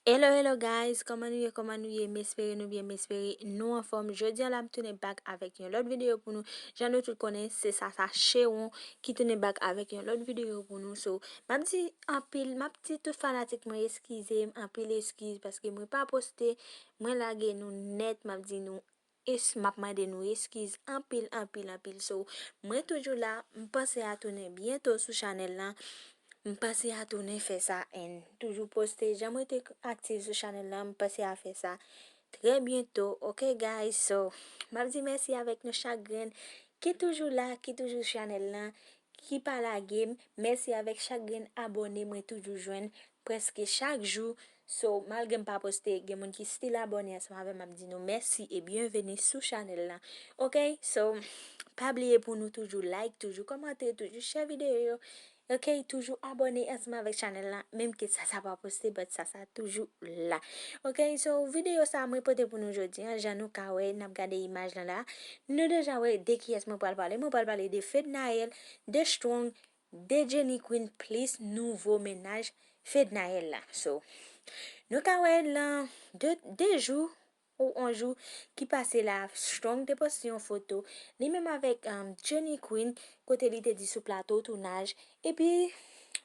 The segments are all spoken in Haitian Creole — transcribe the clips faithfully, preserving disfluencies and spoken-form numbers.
Hello, hello guys, kòman nou ye, kòman nou ye? M espere nou byen, m espere nou anfòm. Jodi a la m tounen back avèk yon lòt videyo pou nou. Jan nou tout konnen, se Sasa Chewon ki tounen back avèk yon lòt videyo pou nou. So, m ap di anpil, m ap di tout fanatik mwen eskize m, anpil eskiz paske mwen pa poste, mwen lage nou nèt, m ap di nou es-, m ap mande nou eskiz anpil, anpil, anpil. So, mwen toujou la, m panse a tounen byento sou chanèl lan. M panse a tounen fè sa and toujou poste. Jan mwen te aktif sou chanèl lan, m panse a fè sa trè byento. Ok, guys? So, m ap di mèsi avèk nou chak grenn ki toujou la, ki toujou sou chanèl lan, ki pa lage m. Mèsi avèk chak grenn abòne mwen toujou jwenn prèske chak jou. So, malgre m pa poste, gen moun ki still abòne ansanm avè m, m ap di nou mèsi e byenveni sou chanèl lan. Ok? So, pa bliye pou nou toujou like, toujou kòmante, toujou share videyo yo. Ok? Toujou abòne ansanm avèk chanèl lan, menm ke Sasa pa poste, but Sasa toujou la. Ok? So, videyo sa mwen pote pou nou jodi a, jan nou ka wè, n ap gade imaj lan la. Nou deja wè de kiyès mwen pral pale. Mwen pral pale de Fednaelle, de Strong, de Jenny Queen plis nouvo mennaj Fednaelle la. So, nou ka wè lan de, de jou ou yon jou ki pase la, Strong te poste yon foto, li menm avèk, um, Jenny Queen, kote li te di sou plato tounaj. Epi,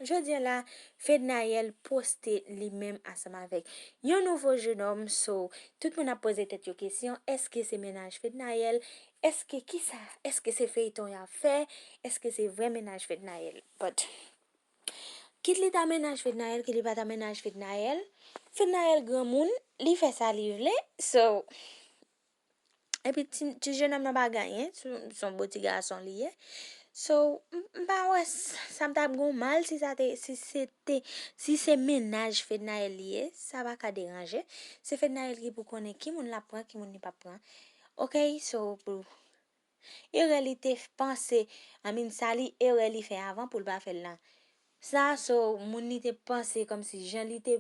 jodi a la, Fednaelle poste li menm ansanm avèk yon nouvo jenòm. So, tout moun ap poze tèt yo kesyon, èske se mennaj Fednaelle? Èske kisa? Èske se feyton y ap fè? Èske se vrè mennaj Fednaelle? But, kit li ta mennaj Fednaelle, kit li pa ta mennaj Fednaelle, Fednaelle granmoun, li fè sa li vle. So, epi ti, ti jenòm nan pa gen anyen, se, se yon bo ti gason li ye. So, m, m pa wè s-, sa m t ap gen mal si sa te, si se te, si se mennaj Fednaelle li ye, sa pa ka deranje. Se Fednaelle ki pou konnen ki moun l ap pran, ki moun li p ap pran. Ok, so, pou erè li te f-, panse, I mean, sa li erè li fè avan pou l pa fè l lan. Sa, so, moun li te panse kòmsi jan li te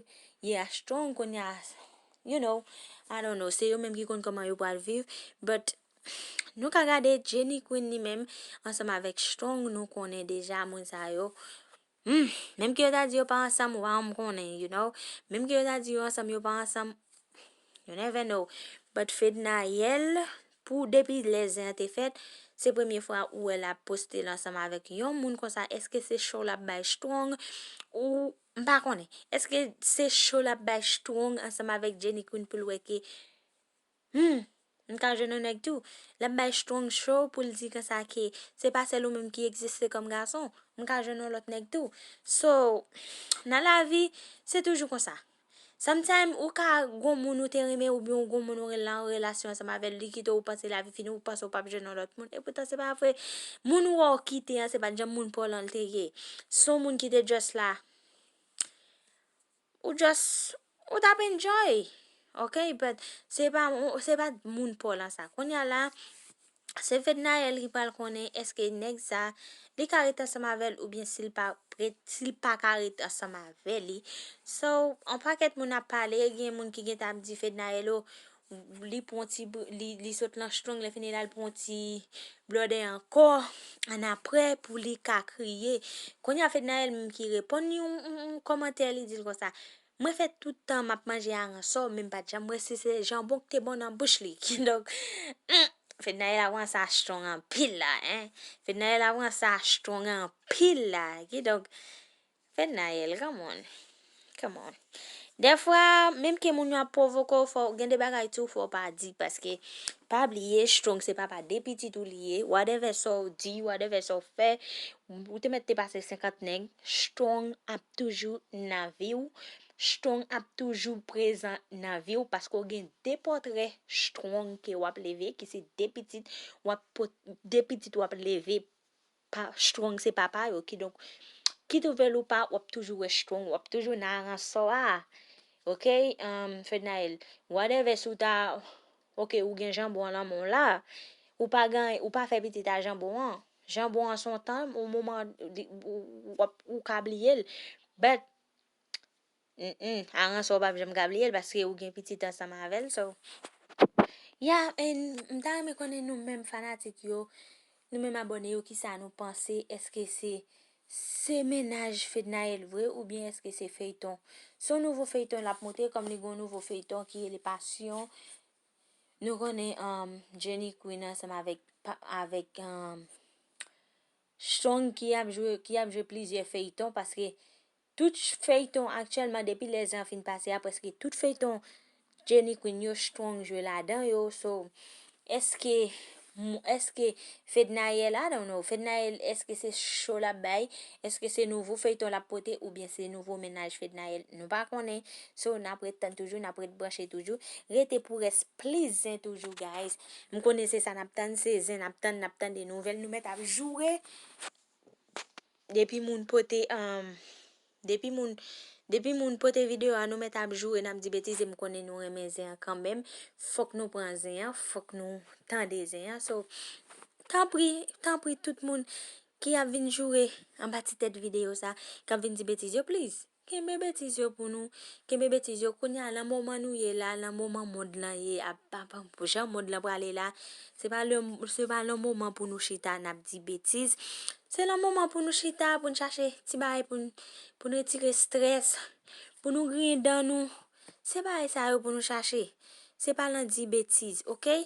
ye a Strong kounye a, you know, I don't know, se yo menm ki konn kòman yo pral viv, but nou ka gade Jenny Queen li menm ansanm avèk Strong, nou konnen deja moun sa yo. Hmm, menm ke yo ta di yo pa ansanm, wa m konnen, you know. Menm ke yo ta di yo ansanm, yo pa ansanm, you never know. But Fednaelle, pou depi lè zen an te fèt, se premye fwa ou wè l ap poste l ansanm avèk yon moun konsa. Èske se show l ap bay Strong? Ou, m pa konnen. Èske se show l ap bay Strong ansanm avèk Jenny Queen pou l wè ke, hmm, m ka jwenn yon nèg tou? L ap bay Strong show pou l di konsa ke se pa sèl ou menm ki egziste kòm gason. M ka jwenn yon lòt nèg tou. So, nan lavi, se toujou konsa. Sometime, ou ka gon moun ou te renmen oubyen ou gon moun ou rela-, an relasyon ansanm avè l, li kite w, ou panse lavi fini, ou panse w p ap jwenn yon lòt moun. E poutan se pa vre. Moun ou wè w kite an, se pa t janm moun pa w lan l te ye. Se yon moun ki te just la. Ou just, ou t ap enjoy. Ok? But se pa, se pa moun pa w lan sa. Kounye a la, se Fednaelle ki pral konnen èske nèg sa, li ka ret ansanm avè l oubyen si l pa ret, si l pa ka ret ansanm avè li. So, yon pakèt moun ap pale, gen moun ki gentan ap di Fednaelle, o, li pran ti bri-, li, li sot lan Strong, lè fini la, li pran ti blòdè ankò, annapre pou li ka kriye. Kounye a Fednaelle menm ki reponn yon, yon, yon kòmantè, li di l konsa, mwen fè tout tan m ap manje aransò, men m pa t janm wè si se janbon k te bon nan bouch li. Kidonk, hmm, Fednaelle ap ranse a Strong anpil la, en. Fednaelle ap ranse a Strong anpil la. Kidonk, Fednaelle, come on. Come on. Dèfwa, menm ke moun yo ap pwovoke w, fò, gen de bagay tou, fò w pa di, paske pa bliye, Strong se papa de pitit ou li ye, whatever sa w di, whatever sa w fè, ou te mèt te pase senkant nèg, Strong ap toujou nan vi w, Strong ap toujou prezan nan vi w, paske w gen de pòtrè Strong ke w ap leve, ki se de pitit, w ap pot-, de pitit w ap leve, pa, Strong se papa yo, kidonk, kit ou vle l ou pa, w ap toujou wè Strong, w ap toujou nan aransò a. Ok, um, Fednaelle, whatever si w ta, ok, ou gen janbon an nan men w la, ou pa gen, ou pa fè pitit a janbon an. Janbon an se yon tan, yon moman, li, ou, ou, w ap, ou ka bliye l. But, mm, mm, aransò w p ap janm ka bliye l paske ou gen pitit ansanm avè l, so. Ya, and m ta renmen konnen nou menm fanatik yo, nou menm abòne yo, kisa nou panse, èske se se mennaj Fednaelle vre oubyen èske se feyton? Se yon nouvo feyton l ap monte, kòm li gen yon nouvo feyton ki rele Passion. Nou konnen um, Jenny Queen ansanm avèk, avèk um, Strong ki ap jwe, ki ap jwe plizyè feyton, paske tout feyton aktyèlman, depi lè zen an fin pase a, prèske tout feyton Jenny Queen yo, Strong jwe ladan yo. So, èske, èske Fednaelle, I don't know, Fednaelle, èske se show l ap bay? Èske se nouvo feyton l ap pote oubyen se nouvo mennaj Fednaelle? Nou pa konnen. So, n ap ret tann toujou, n ap ret branche toujou. Rete pou rès plis zen toujou, guys. M konnen se sa n ap tann, se zen n ap tann, n ap tann de nouvèl. Nou mèt ap joure. Depi moun pote, um, depi moun, depi moun pote videyo a, nou mèt ap joure, n ap di betiz, e m konnen nou renmen zen an kanmenm. Fòk nou pran zen an, fòk nou tande zen an. So, tanpri, tanpri, tout moun ki ap vin joure anba ti tèt videyo sa, k ap vin di betiz yo, please, kenbe betiz yo pou nou. Kenbe betiz yo. Kounye a, nan moman nou ye la, nan moman mond lan ye, ap, ap, jan mond lan prale la, se pa le, se pa nan moman pou nou chita n ap di betiz. Se nan moman pou nou chita, pou n chache ti bagay, pou n, pou n retire strès, pou nou griyen dan nou. Se bagay sa yo pou nou chache. Se pa nan di betiz, oke?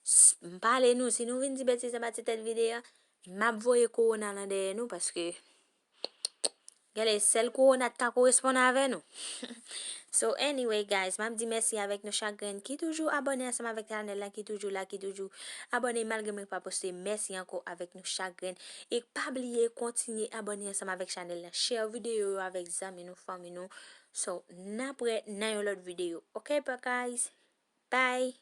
S- M pale nou, si nou vin di betiz anba ti tèt videyo a, m ap voye kowona lan dèyè nou, paske gade, sèl kowona t ka koresponn avè nou. So, anyway, guys, m ap di mèsi avèk nou chak grenn ki toujou abòne ansanm avèk chanèl la, ki toujou la, ki toujou abòne malgre mwen pa poste. Mèsi ankò avèk nou chak grenn. E pa bliye kontinye abòne ansanm avèk chanèl la. Share videyo yo avèk zanmi nou, fanmi nou. So, n ap wè nan yon lòt videyo. Oke, guys? Bye!